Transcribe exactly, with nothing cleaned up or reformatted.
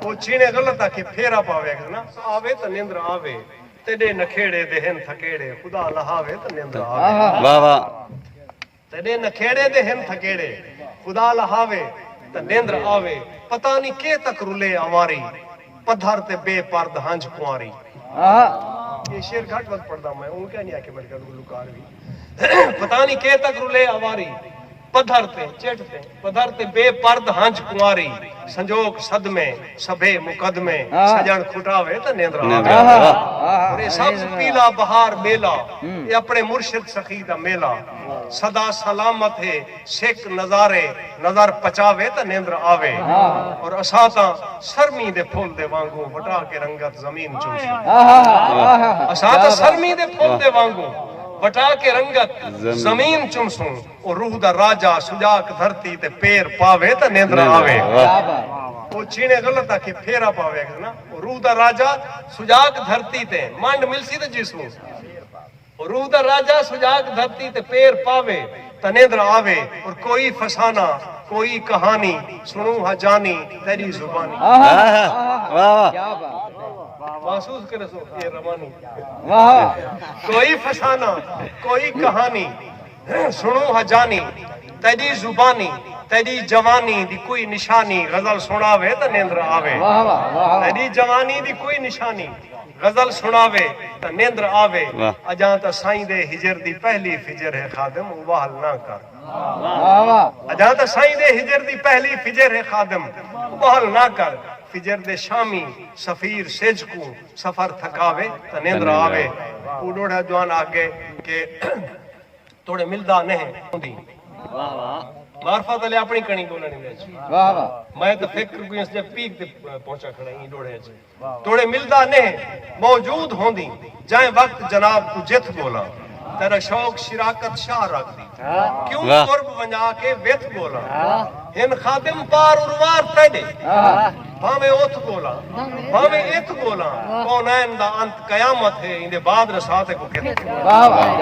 او چھیݨے غلط آکھے پھیرا پاوے، اگر نہ آوے تاں نندر آوے۔ تیݙے نکھیڑے دے ہن تھکیڑے، خدا لہاوے تاں نندر آوے۔ واہ واہ۔ تیݙے نکھیڑے دے ہن تھکیڑے، خدا لہاوے تاں نندر آوے۔ پتہ نی کے تک رلے اواری، پدھر تے بے پرد ہنج کنواری۔ یہ شعر گھٹ ودھ پڑھدا میں، اوں کیا نہیں آکھے بلکہ گلوکار بھی۔ پتہ نی کے تک رلے اواری، پدھر تے چٹ تے پدھر تے بے پرد ہنج کنواری، سنجوک صدمے سبھے مقدمے، سڄݨ کھٹاوے تاں نیندر آوے۔ اور یہ سبز پیلا بہار میلا، یہ اپنے مرشد سخی دا میلا، سدا سلامت ہے سکھ نظارے، نظر پچاوے تاں نیندر آوے۔ اور اساں تاں سرمی دے پھل دے وانگوں وٹا کے رنگت زمین چوسوں۔ اساں تاں سرمی دے پھل دے وانگوں وٹا کے رنگت زمین چوسوں۔ او روح دا راجہ سجاک دھرتی تے پیر پاوے تاں نیندر آوے۔ او چھیݨے غلط آکھے پھیرا پاوے، اگر نہ او روح دا راجہ سجاک دھرتی تے منڈ ملسی تے جسوں۔ او روح دا راجہ سجاک دھرتی تے پیر پاوے تاں نیندر آوے۔ اور کوئی فسانہ، کوئی کہانی، سݨوں ہا جانی تیݙی زبانی۔ واہ واہ۔ محسوس کرے سو یہ روانی۔ کوئی فسانہ، کوئی کہانی، سݨوں ہا جانی تیݙی زبانی، تیݙی جوانی دی کوئی نشانی، غزل سݨاوے تاں نیندر آوے۔ تیݙی جوانی دی کوئی نشانی، غزل سݨاوے تاں نیندر آوے۔ اجاں تاں سائیں دے ہجر دی پہلی فجر ہے خادم، اباہل نہ کر۔ اجاں تاں سائیں دے ہجر دی پہلی فجر ہے خادم، اباہل نہ کر۔ فجر دے شامی سفیر سجھ کوں سفر تھکاوے تاں نیندر آوے۔ او ݙوہڑا جوان آکھے کہ توڑے ملدا نہیں ہوندی۔ معرفت والے اپݨی کہانی ٻولݨ وچ۔ میں تاں فکر کوئی اس دے پیک تے پہنچا کھڑا ایں ݙوہڑے وچ۔ توڑے ملدا نہیں موجود ہوندی، جائیں وقت جناب کوں جتھ ڳولاں۔ تیݙا شوق شراکت شاہ رکھدی، کیوں قرب ونڄا کے وتھ ڳولاں۔ ہن خادم پار اروار تیݙے، بھانویں اتھ ڳولاں، بھانویں اتھ ڳولاں۔ کونین دا انت قیامت ہے، ایندے بعد رسا تیکوں کتھ ڳولاں۔